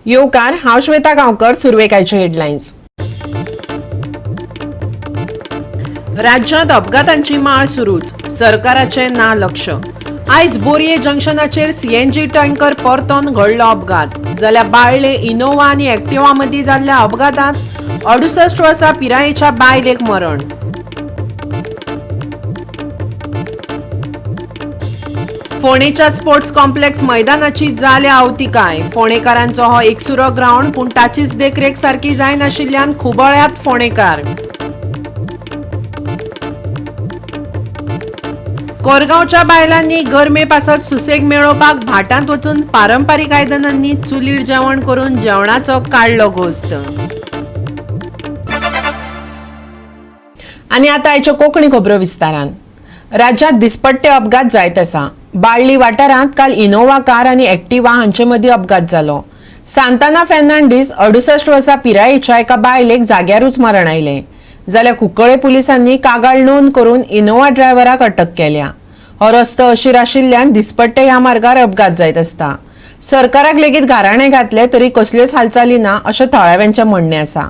येवकार, हांव श्वेता गांवकर. सुरवेक आयच्यो हेडलायन्स. राज्यांत अपघातांची माळ सुरूच, सरकाराचें ना लक्ष. आयज बोरये जंक्शनाचेर सीएनजी टँकर परतोन घडलो अपघात. जाल्यार बाळ्ळे इनोव्हा आनी एक्टिवा मदीं जाल्ल्या अपघातांत 68 वर्सां पिरायेच्या बायलेक मरण. फोंडेच्या स्पोर्ट्स कॉम्प्लेक्स मैदानाची जाल्या आवतिकाय. फोंडेकारांचो हो एकसुरो ग्रावंड, पूण ताचीच देखरेख सारकी जायनाशिल्ल्यान खुबळ्यात फोंडेकार. कोरगांवच्या बायलांनी गरमे पासत सुसेग मेळोवपाक भाटांत वचून पारंपारीक आयदनांनी चुलीर जेवण करून जेवणाचो काडलो गोस्त. आनी आतां आयच्यो कोंकणी खबरो विस्तारान. राज्यांत दिसपट्टे अपघात जायत आसा. बाळ्ळी वाठारांत काल इनोव्हा कार आनी एक्टिवा हांचे मदीं अपघात जालो. सांताना फेर्नांडीस 68 वर्सां पिरायेच्या एका बायलेक जाग्यारूच मरण आयलें. जाल्यार कुंकळे पुलिसांनी कागाळ नोंद करून इनोव्हा ड्रायव्हराक अटक केल्या. हो रस्तो अशीर आशिल्ल्यान दिसपट्टे ह्या मार्गार अपघात जायत आसता. सरकाराक लेगीत गाराणें घातले तरी कसल्योच हालचाली ना अशें थळाव्यांचें म्हणणें आसा.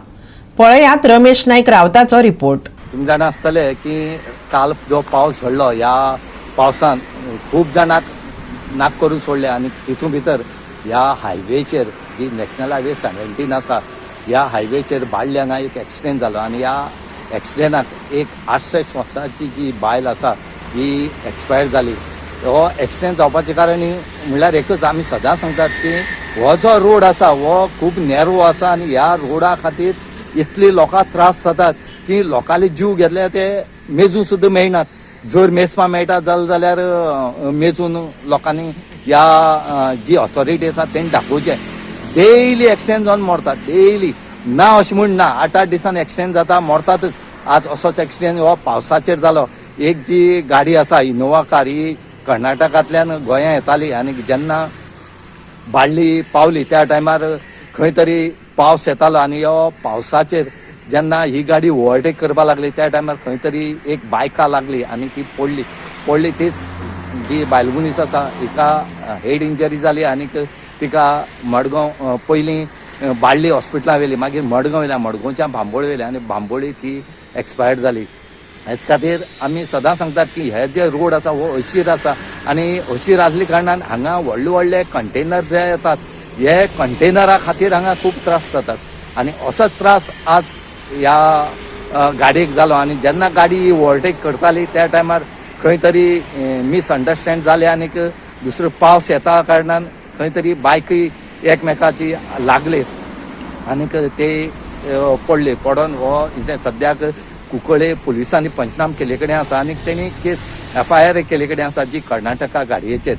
पळयात रमेश नायक रावताचो रिपोर्ट. तुमी जाणा आसतले की काल जो पावस झडलो, ह्या पावसान खूब जाणांक नाक करून सोडले आनी तितून भितर ह्या हायवेचेर जी नॅशनल हायवे 17 आसा, ह्या हायवेचेर बाळ्ळी हांगा एक एक्सिडेंट जालो आनी ह्या एक्सिडेंटाक एक 68 वर्सांची जी बायल आसा ही एक्सपायर जाली. हो एक्सिडेंट जावपाचें कारण म्हणल्यार एकच, आमी सदां सांगतात की हो जो रोड आसा हो खूब नॅरो आसा आनी ह्या रोडा खातीर इतली लोकांक त्रास जातात की लोकांले जीव घेतले ते मेजून सुद्दां मेळनात. जर मेजपा मेळटा जालें जाल्यार मेजून लोकांनी ह्या जी ऑथॉरिटी आसा तेणी दाखोवचें. डेली एक्सिडेंट जावन मरतात डेली, ना अशें म्हूण ना, 8-8 दिसान एक्सिडेंट जाता, मरतातच. आज असोच एक्सिडेंट हो पावसाचेर जालो. एक जी गाडी आसा इनोवा कार, ही कर्नाटकांतल्यान गोंया येताली आनी जेन्ना बाळ्ळी पावली त्या टायमार खंय तरी पावस येतालो आनी हो पावसाचेर जेन्ना ही गाडी ओवरटेक करपाक लागली त्या टायमार खंय तरी एक बायका लागली आनी ती पडली. पडली तीच जी बायल मनीस आसा हिका हेड इंजरी जाली आनीक तिका मडगांव पयलीं बाळ्ळी हॉस्पिटलां व्हेली, मागीर मडगांव व्हेल्या, मडगांवच्यान बांबोळी व्हेली आनी बांबोळी ती एक्सपायर्ड जाली. हेच खातीर आमी सदां सांगतात की हे जे रोड आसा हो अशीर आसा आनी अशीर आसले कारणान हांगा व्हडले व्हडले कंटेनर जे येतात हे कंटेनरा खातीर हांगा खूब त्रास जातात आनी असोच त्रास आज ह्या गाडयेक जालो. आनी जेन्ना गाडी ओवरटेक करताली त्या टायमार खंय तरी मिसअंडरस्टँड जालें आनीक दुसरो पावस येता कारणान खंय तरी बायकय एकमेकाची लागले आनीक ते पडले. पडोन हो सद्याक कुंकळे पुलिसांनी पंचनाम केल्ले कडेन आसा आनी तेणी केस एफआयआर केल्ले कडेन आसा जी कर्नाटका गाडयेचेर.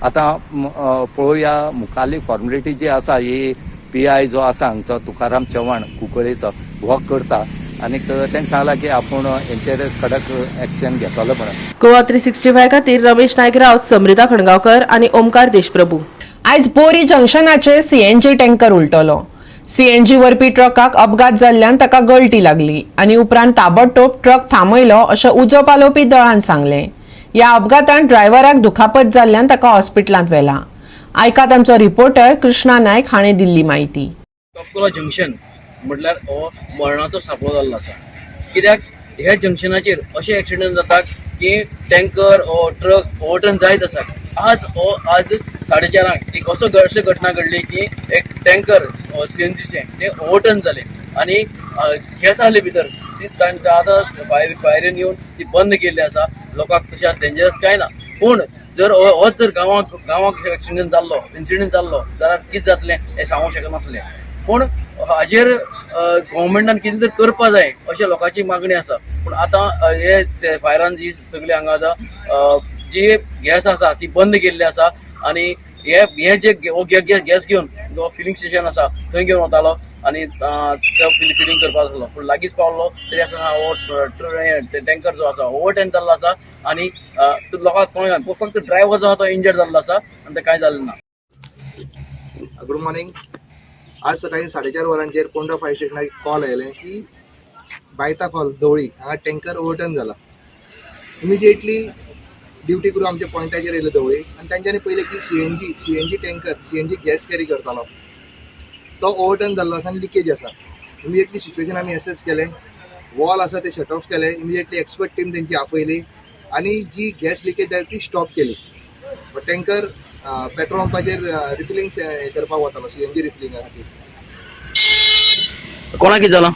आतां पळोवया मुखारली फॉर्मेलिटी जी आसा ही पीआय जो आसा हांगचो तुकाराम चव्हाण कुंकळेचो हो करता आनीक तेणें सांगलां की आपूण हेंचेर कडक एक्शन घेतलो म्हणून. गोवा 365 खातीर रमेश नायक राऊत, समृता खणगांवकर आनी ओमकार देशप्रभू. आयज बोरी जंक्शनाचेर सीएनजी टँकर उलटलो. सीएनजी व्हरपी ट्रकाक अपघात जाल्ल्यान ताका गळटी लागली आनी उपरांत ताबडतोब ट्रक थांबयलो अशें उजो पालोवपी दळान सांगलें. ह्या अपघातान ड्रायव्हराक दुखापत जाल्ल्यान ताका हॉस्पिटलांत व्हेला. आयकात आमचो रिपोर्टर कृष्णा नायक हाणें दिल्ली म्हायती. तपकुला जंक्शन म्हटल्यार हो मरणाचो सांपळो जाल्लो आसा. कित्याक ह्या जंक्शनाचेर अशे एक्सिडंट जातात की टँकर ओ ट्रक ओवरटर्न जायत आसा. आज हो आज 4:30 एक असो अशी घटना घडली की एक टँकर सीएनजीचें तें ओवरटर्न जालें आनी गॅस आहली भितर. ती आतां फायरीन येवन ती बंद केल्ली आसा. लोकांक तशें डेंजरस कांय ना, पूण जर होच जर गांवाक गांवाक एक्सिडंट जाल्लो, इन्सिडंट जाल्लो जाल्यार कितें जातलें हें सांगूंक शकनासलें. पूण हाजेर गव्हर्मेंटान कितें तरी करपा जाय अशें लोकांची मागणी आसा. पूण आतां हे फायरान जी सगळी हांगा आतां जी गॅस आसा ती बंद केल्ली आसा आनी हे हे जे हो गॅस घेवन जो फिलिंग स्टेशन आसा थंय घेवन वतालो आनी तो फिलिंग करपाक आसलो, पूण लागींच पावलो तरी आसतना हो टँकर जो आसा ओवरटर्न जाल्लो आसा आनी लोकांक कोण फक्त ड्रायव्हर जो आसा तो इंजर्ड जाल्लो आसा आनी तें कांय जालें ना. Good morning. आज सकाळी 4:30 वरांचेर पोंडा फायर स्टेशनाक एक कॉल आयलें की बायता खोल धवळी हांगा टँकर ओवरटर्न जाला. इमिजिएटली ड्युटी क्रू आमच्या पॉयंटाचेर येयले धवळी आनी तांच्यांनी पळयलें की CNG tanker CNG gas carry करतालो. तो ओवरटर्न जाल्लो आसा आनी लिकेज आसा. इमिजिएटली सिच्युएशन आमी एसेस केलें, वॉल आसा ते शट ऑफ केले, इमिजिएटली एक्सपर्ट टीम तेंची आपयली आनी जी गॅस लिकेज जाली ती स्टॉप केली. टँकर पेट्रोल पंपाचेर रिफिलींग करपाक वतालो, सीएनजी रिफिलिंगा खातीर. कोणाक कितें जालां?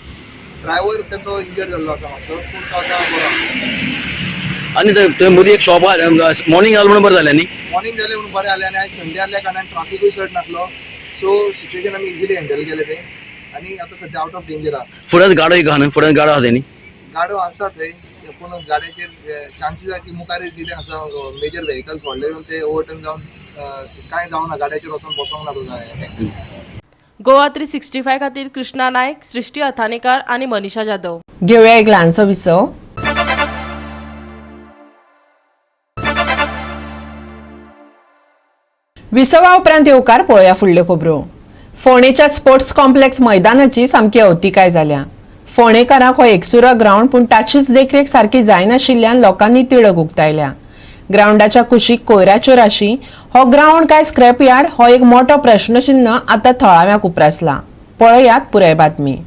ड्रायव्हर ताचो इंजर्ड जाल्लो आसा मातसो, पूण तो आतां बरो आसा. आनी थंय थंय मदीं एक शॉप मॉर्निंग जालें म्हणून बरें जालें न्ही? मॉर्निंग जालें म्हणून बरें जालें आनी आयज संडे आहल्या कारणान ट्राफिकूय चड नासलो, सो सिच्युएशन आमी इजिली हँडल केलें तें आनी आतां सद्या आवट ऑफ डेंजर आहा. फुड्यान गाडो एक आहा न्हू, फुड्यान गाडो आहा तें न्ही? गाडो आसा थंय, पूण गाडयेचेर चान्सीस आसा की मुखार कितें आसा मेजर व्हेकल्स व्हडले येवन ते ओवरटर्न जावन कांय जावना, गाडयेचेर वचोन बसोंक ना तो जाय. गोवा 365 खातीर कृष्णा नायक, सृष्टी अथानीकर आनी मनीषा जाधव. घेवया एक ल्हानसो विसव. विसवा उपरांत येवकार पळोवया फुडल्यो खबरो. फोंडेच्या स्पोर्ट्स कॉम्प्लेक्स मैदानाची सामकी अवतिकाय जाल्या. फोंडेकारांक हो एकसुरो ग्रावंड, पूण ताचीच देखरेख सारकी जायनाशिल्ल्यान लोकांनी तिडक उक्तायल्या. ग्रावंडाच्या कुशीक कोयराच्यो राशी. हो ग्रावंड काय स्क्रॅप यार्ड हो एक मोठो प्रश्नचिन्ह आतां थळाव्यांक उप्रासला. पळयात पुराय बातमी.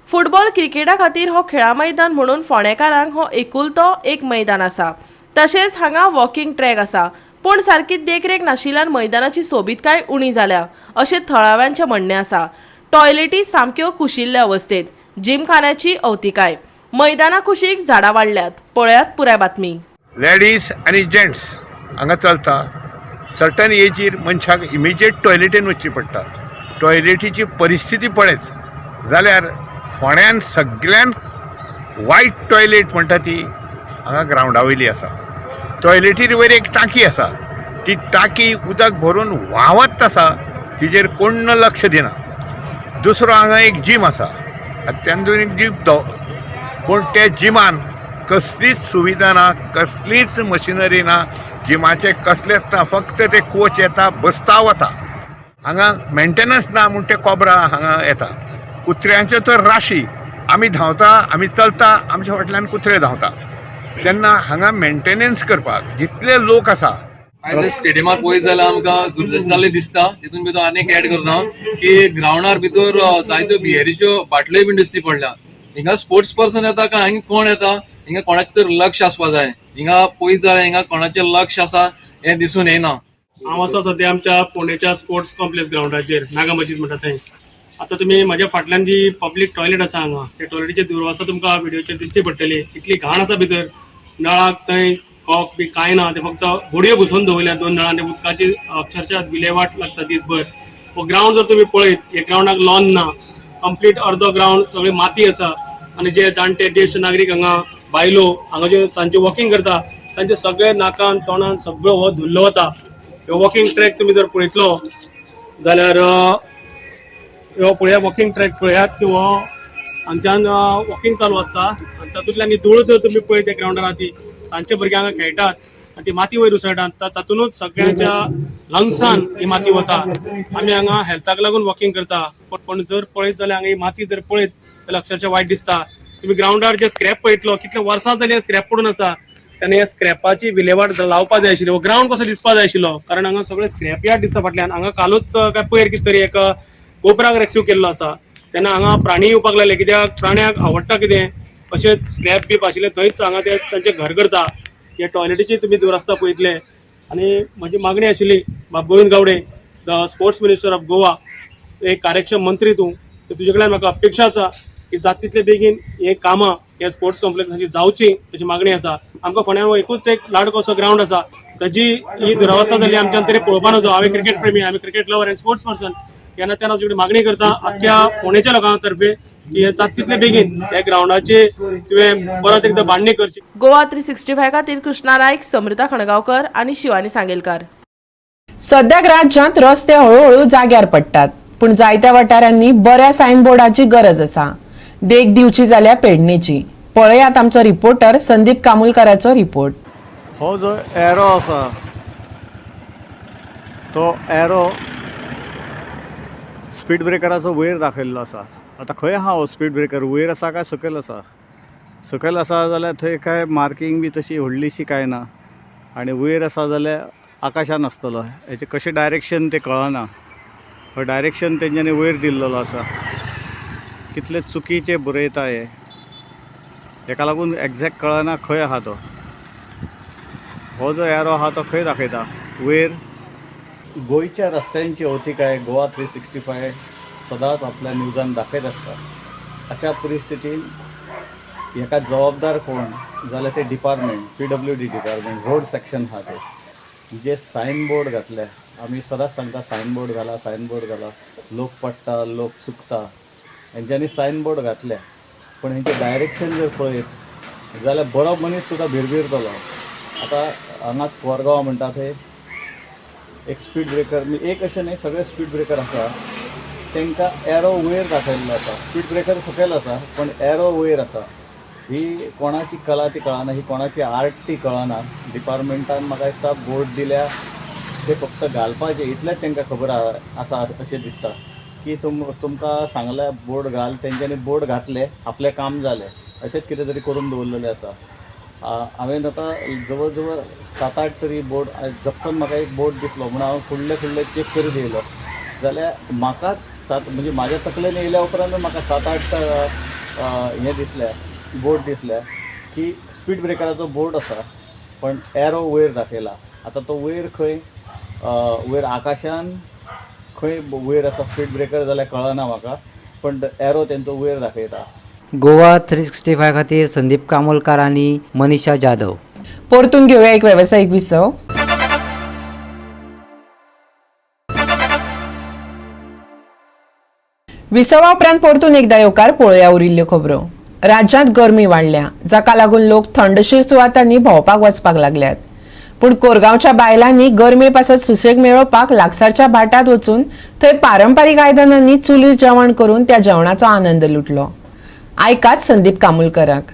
फुटबॉल क्रिकेटा खातीर हो खेळा मैदान म्हणून फोंडेकारांक हो एकुलतो एक मैदान आसा. तशेंच हांगा वॉकिंग ट्रॅक आसा, पूण सारकी देखरेख नाशिल्ल्यान मैदानाची सोबीतकाय उणी जाल्या अशें थळाव्यांचें म्हणणें आसा. टॉयलेटी सामक्यो कुशिल्ले अवस्थेत, जिमखान्याची अवतिकाय, मैदाना कुशीक झाडां वाडल्यात. पळयात पुराय बातमी. लेडीज आनी जेंट्स हांगा चलता. सर्टन एजीर मनशाक इमिजिएट टॉयलेटीन वचचें पडटा. टॉयलेटीची परिस्थिती पळयत जाल्यार फोंड्यान सगळ्यान वायट टॉयलेट म्हणटा ती हांगा ग्रावंडा वयली आसा. टॉयलेटीर वयर एक टांकी आसा, ती टांकी उदक भरून व्हांवत आसा, तिजेर कोण्ण लक्ष दिना. दुसरो हांगा एक जीम आसा, अत्याधुनीक जीम तो, पूण त्या जिमान कसलीच सुविधा ना, कसलीच मशिनरी ना, जिमाचें कसलेंच ना. फक्त ते कोच येता, बसता, वता. हांगा मेंटेनन्स ना म्हूण ते कोबरा हांगा येता. कुत्र्यांच्यो तर राशी. आमी धांवता, आमी चलता, आमच्या फाटल्यान कुत्रे धांवता. तेन्ना हांगा मेंटेनन्स करपाक जितले लोक आसा. आयज स्टेडियमार पळयत जाल्यार आमकां दुर्दशा जाल्ली दिसता. तितून भितर आनीक एड करता की ग्रावंडार भितर जायत्यो बियरीच्यो बाटल्योय बीन दिसती पडल्या. हिंगा स्पोर्ट्स पर्सन येता काय हांगा कोण येता, हिंगा कोणाचें तरी लक्ष आसपा जाय. हिंगा पळयत जाल्यार हिंगा कोणाचें लक्ष आसा हें दिसून येना. हांव आसा सद्या आमच्या फोंडेच्या स्पोर्ट्स कॉम्प्लेक्स ग्रावंडाचेर, नागा मजीद म्हणटा थंय. आतां तुमी म्हज्या फाटल्यान जी पब्लीक टॉयलेट आसा हांगा, त्या टॉयलेटीचे दुर्वासा तुमकां व्हिडियोचेर दिसची पडटली. इतली घाण आसा भितर, नळाक थंय कॉक बी कांय ना, ते फक्त घडयो घुसोवन दवरल्या दोन नळां, ते उदकाची अक्षरशः विलेवाट लागता दिसभर. हो ग्रावंड जर तुमी पळयत, हे ग्रावंडाक लॉन ना, कंप्लीट अर्दो ग्रावंड सगळी माती आसा. आनी जे जाणटे ज्येश्ठ नागरीक हांगा, बायलो हांगा जे सांजचे वॉकिंग करता, तांचे सगळे नाकान तोंडान सगळो हो धुल्लो वता. ह्यो वॉकिंग ट्रॅक तुमी जर पळयतलो जाल्यार ह्यो पळया, वॉकिंग ट्रॅक पळयात की हो हांगच्यान वॉकिंग चालू आसता आनी तातूंतल्यान ही धूळ जर तुमी पळयत त्या ग्रावंडार ती सांजचे भुरगे हांगा खेळटात आनी ती माती वयर उसळटात, तातूंतच सगळ्यांच्या लंग्सान ही माती वता. आमी हांगा हेल्थाक लागून वॉकिंग करता, पण जर पळयत जाल्यार हांगा ही माती जर पळयत जाल्यार अक्षरशः वायट दिसता. तुमी ग्रावंडार जे स्क्रॅप पळयतलो, कितले वर्सां जाली स्क्रॅप पडून आसा, तेन्ना ह्या स्क्रॅपाची विलेवाट लावपा जाय आशिल्ली. हो ग्रावंड कसो दिसपा जाय आशिल्लो, कारण हांगा सगळे स्क्रॅप यार्ड दिसता फाटल्यान. हांगा कालूच काय पयर कितें तरी एक गोबराक रेस्क्यू केल्लो आसा, तेन्ना हांगा प्राणी येवपाक लागले, कित्याक प्राण्याक आवडटा कितें अशें स्क्रॅप बीप आशिल्ले थंयच हांगा ते तांचें घर करता. हे टॉयलेटीची तुमी दुरस्ता पळयतले. आनी म्हजी मागणी आशिल्ली बाब Govind Gawde, the sports minister of Goa, एक कार्यक्षम मंत्री तूं, तर तुजे कडल्यान म्हाका अपेक्षा आसा की जाता तितले बेगीन हे कामां ह्या स्पोर्ट्स कॉम्प्लेक्साची जावची अशी मागणी आसा. आमकां फोंड्यान हो एकूच एक लाडको असो ग्रावंड आसा. ताजी ही दुरावस्था जाली आमच्यान तरी पळोवपा नजो. हांव क्रिकेट प्रेमी, आमी क्रिकेट लवर आनी स्पोर्ट्स पर्सन ह्या नात्यान हांव तुजे मागणी करता आख्ख्या फोंडेच्या लोकां तर्फे की जाता तितले बेगीन ह्या ग्रावंडाची तुवें परत एकदां बांदणी करची. गोवा 365 खातीर कृष्णा नायक, समृता खणगांवकर आनी शिवानी सांगेलकार. सद्याक राज्यांत रस्ते हळूहळू जाग्यार पडटात, पूण जायत्या वाठारांनी बऱ्या सायनबोर्डाची गरज आसा. देख दिवची जाल्यार पेडणेची. पळयात आमचो रिपोर्टर संदीप कामुलकराचो रिपोर्ट. हो जो एरो आसा तो एरो स्पीड ब्रेकराचो वयर दाखयल्लो आसा. आतां खंय आहा हो स्पीड ब्रेकर, वयर आसा काय सकयल आसा? सकयल आसा जाल्यार थंय काय मार्कींग बी तशी व्हडलीशी कांय ना, आनी वयर आसा जाल्यार आकाशान आसतलो. हेचें कशें डायरेक्शन तें कळना. हो डायरेक्शन तेंच्यांनी वयर दिल्लेलो आसा. कितले चुकीचें बरयता हे, हेका लागून एग्जॅक्ट कळना खंय आहा तो. हो जो एरो आहा तो खंय दाखयता वयर. गोंयच्या रस्त्यांची अवतिकाय गोवा 365 सदांच आपल्या न्यूजान दाखयत आसता. अशा परिस्थितीन हेका जबाबदार कोण जाल्यार ते department, PWD department, road section आहा ते जे सायन बोर्ड घातले. आमी सदांच सांगता सायन बोर्ड घाला, सायन बोर्ड घाला. लोक पडटा, लोक चुकता. हेंच्यांनी सायन बोर्ड घातले, पण हेंचें डायरेक्शन जर पळयत जाल्यार बरो मनीस सुद्दां भिरभिरतलो. आतां हांगा कोरगांव म्हणटा थंय एक स्पीड ब्रेकर, एक अशें न्हय सगळे स्पीड ब्रेकर आसा, तांकां एरो वयर दाखयल्लो आसा. स्पीड ब्रेकर सकयल आसा पण एरो वयर आसा. ही कोणाची कला ती कळना, ही कोणाची आर्ट ती कळना. डिपार्टमेंटान म्हाका दिसता बोर्ड दिल्या ते फक्त घालपाचें इतलेंच तांकां खबर आसा अशें दिसता. की तुमकां सांगल्या बोर्ड घाल, तेंच्यांनी बोर्ड घातले, आपलें काम जालें, अशेंच कितें तरी करून दवरलेलें आसा. हांवें आतां जवळ जवळ 7-8 तरी बोर्ड जप्पन म्हाका एक बोर्ड दिसलो म्हणून हांव फुडले फुडले चॅक करीत येयलो जाल्यार म्हाकाच सात म्हणजे म्हाज्या तकलेन येयल्या उपरांत म्हाका 7-8 हें दिसल्या, बोर्ड दिसल्या की स्पीड ब्रेकराचो बोर्ड आसा पण एरो वयर दाखयला. आतां तो वयर खंय, वयर आकाशान खंय वयर आसा स्पीड ब्रेकर जाल्यार कळना म्हाका, पण एरो तेंचो वयर दाखयता. गोवा 365 खातीर संदीप कामोलकार आनी मनीषा जाधव. परतून घेऊया एक व्यावसायिक विसव. विसवा उपरांत परतून एकदा येवकार पळोवया उरिल्ल्यो खबरो. राज्यांत गरमी वाडल्या, जाका लागून लोक थंडशीर सुवातांनी भोंवपाक वचपाक लागल्यात. पूण कोरगांवच्या बायलांनी गरमे पासत सुसेग मेळोवपाक लागसारच्या भाटांत वचून थंय पारंपारीक आयदनांनी चुलीर जेवण करून त्या जेवणाचो आनंद लुटलो. आयकात संदीप कामुलकराक.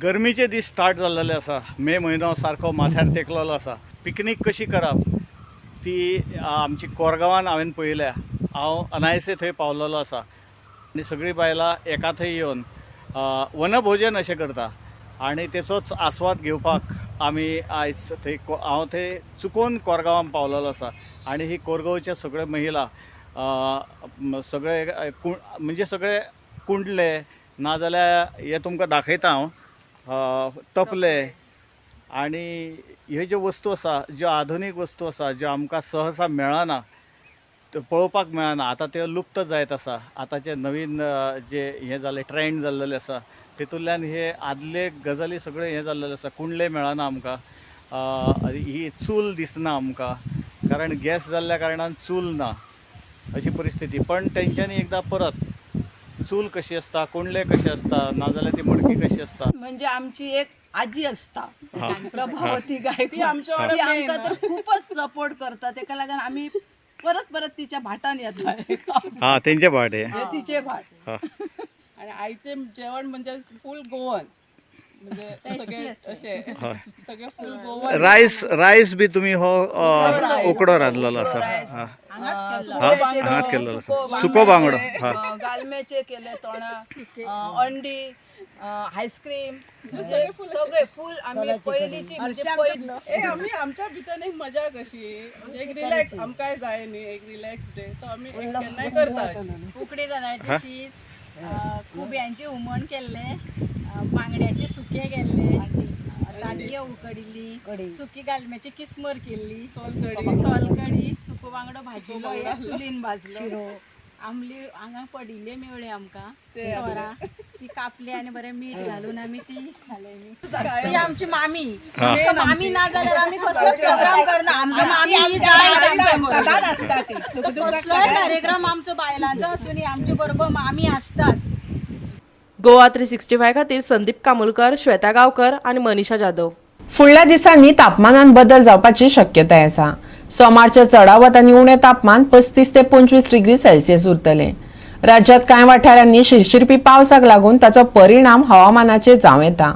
गरमीचे दीस स्टार्ट जाल्लेले आसा. मे म्हयनो सारको माथ्यार तेकलेलो आसा. पिकनीक कशी करप ती आमची कोरगांवान हांवें पळयल्या. हांव अनायसे थंय पावलेलो आसा आनी सगळीं बायलां एका थंय येवन वनभोजन अशें करता आनी तेचोच आस्वाद घेवपाक आमी आयज थंय, हांव थंय चुकोन कोरगांवान पावलेलो आसा. आनी ही कोरगांवच्या सगळे महिला सगळे म्हणजे सगळे कुंडले नाजाल्यार हे तुमकां दाखयता हांव, तपले आनी ह्यो ज्यो वस्तू आसा, ज्यो आधुनीक वस्तू आसा, ज्यो आमकां सहसा मेळना, त्यो पळोवपाक मेळना, आतां त्यो लुप्त जायत आसा. आतांचे नवीन जे हें जालें, ट्रेंड जाल्लेले आसा, तितूंतल्यान हे आदले गजाली सगळे हें जाल्लेले आसा. कुंडले मेळना आमकां, ही चूल दिसना आमकां, कारण गॅस जाल्ल्या कारणान चूल ना अशी परिस्थिती. पण तेंच्यांनी एकदां परत चूल कशी आसता, कुंडले कशे आसता, नाजाल्यार ती मडकी कशी आसता. म्हणजे आमची एक आजी आसता प्रभावती गायकवाड, ती आमकां तर खूपच सपोर्ट करता. तेका लागून आमी परत परत तिच्या भाटान येता. हा, तेंचे भाट हे. हे तिचे भाट. हा. आणि आईचे जेवण म्हणजे फुल गोवन, म्हणजे सगळे असे सगळे फुल गोवन. रायस रायस बी तुमी हो उकडो रांदलेलो आसा. हा हा, हांगाच केल्लो आसा, सुको बांगडो. हा, गालम्याचे केले तोणा, अंडी, आयस्क्रीम, सगळे फुल. आमी पयलींची म्हणजे पयली आमी आमच्या भितर एक मजा कशी, म्हणजे एक रिलॅक्स आमकांय जाय न्ही, एक रिलॅक्स डे, तो आमी एक केन्नाय करता अशी. उकडी तांदळाचें शीत, खुब्यांचें हुमण केल्लें, बांगड्याचें सुकें केल्लें, तांतयां उकडिल्ली, सुकी गालम्याची किस्मर केल्ली, सोलकडी, सुको बांगडो भाजिल्लो, चुलीन भाजलो, आमली हांगा पडिल्ले मेळ्ळे आमकां तोरां, ती कापली आनी बरें मीठ घालून आमी ती खाले. ती आमची मामी. मामी ना जाल्यार आमी कसलोच प्रोग्राम करना. आमकां मामी ही जाय, सदांच आसता ती. कसलोय कार्यक्रम आमचो बायलांचो आसूं न्ही, आमचे बरोबर मामी आसताच. गोवा 365 खातीर संदीप कामुलकर, श्वेता गांवकर आनी मनीषा जाधव. फुडल्या दिसांनी तापमानात बदल जावपाची शक्यताय आसा. सोमारचे चडावत आनी उणें तापमान 35 ते 25 डिग्री सेल्सियस उरतलें. राज्यात कांय वाठारांनी शिरशिरपी पावसाक लागून ताचो परिणाम हवामानाचेर जावं येता.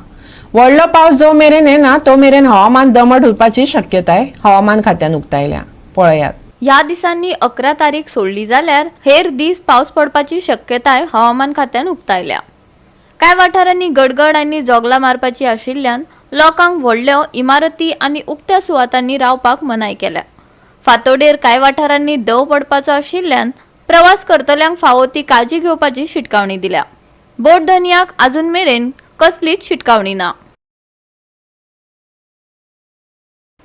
व्हडलो पावस जो मेरेन येना तो मेरेन हवामान दमट उरपाची शक्यताय हवामान खात्यान उक्तायल्या. पळयात. ह्या दिसांनी 11 तारीख सोडली जाल्यार हेर दीस पावस पडपाची शक्यताय हवामान खात्यान उक्तायल्या. कांय वाठारांनी गडगड आनी जोगलां मारपाची आशिल्ल्यान लोकांक व्हडल्यो इमारती आनी उक्त्या सुवातांनी रावपाक मनाय केल्या. फांतोडेर कांय वाठारांनी दव पडपाचो आशिल्ल्यान प्रवास करतल्यांक फावो ती काळजी घेवपाची शिटकावणी दिल्या. बोट धनयाक अजून मेरेन कसलीच शिटकावणी ना.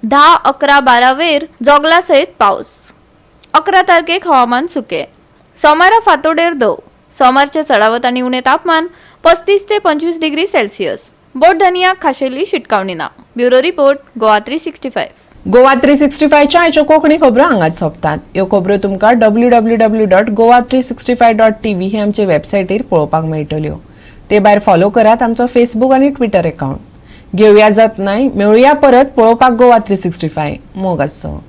10, 11, 12 वेर जोगला सयत पावस. 11 तारखेक हवामान सुके. सोमारा फांतोडेर दव. सोमारचे चडावत आनी उणें तापमान 35 ते 25 डिग्री सेल्सियस. बोट धनयाक खाशेली शिटकावणी ना. Bureau report, Goa 365. Goa 365च्या आयच्यो कोंकणी खबरो हांगाच सोंपतात. ह्यो खबरो तुमकां www.goa365.tv हे आमचे वेबसायटीर पळोवपाक मेळटल्यो. ते भायर फॉलो करात आमचो फेसबूक आनी ट्विटर अकावंट. घेवया जतनाय, मेळुया परत पळोवपाक गोवा 365. मोग आसचो.